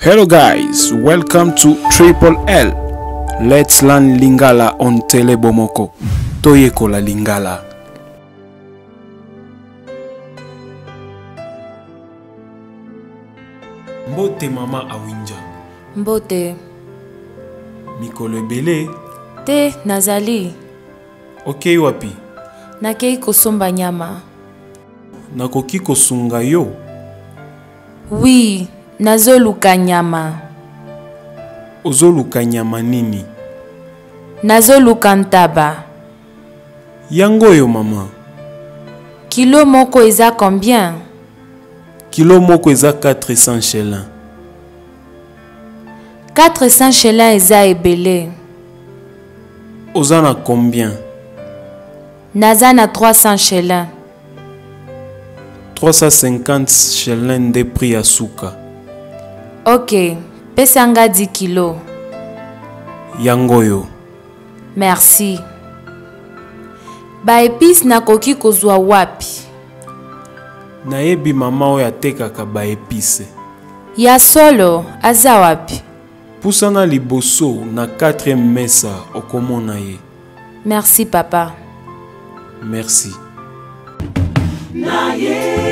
Hello guys, welcome to Triple L. Let's learn Lingala on Tele Bomoko. Toyekola Lingala. Mbote mama Awinja. Mbote. Mikolo ebele. Te, nazali. Okei wapi? Nakei kosomba nyama. Nakoki kosunga yo? Oui, nazoluka nyama. Ozoluka nyama nini? Nazoluka ntaba. Yango oyo mama. Kilo moko eza combien? Kilo moko eza 400 chelin. 400 chelin eza ebele. Oza na combien? Naza na 300 chelin. 350 chelin nde prix ya suka. Ok, pesa nga 10 kilo. Yango oyo. Merci. Ba epices nakoki kozwa wapi? Nayebi mama oyo atekaka ba epices. Ya solo, aza wapi? Pusana liboso na 4e mesa okomona ye. Merci papa. Merci. Naye.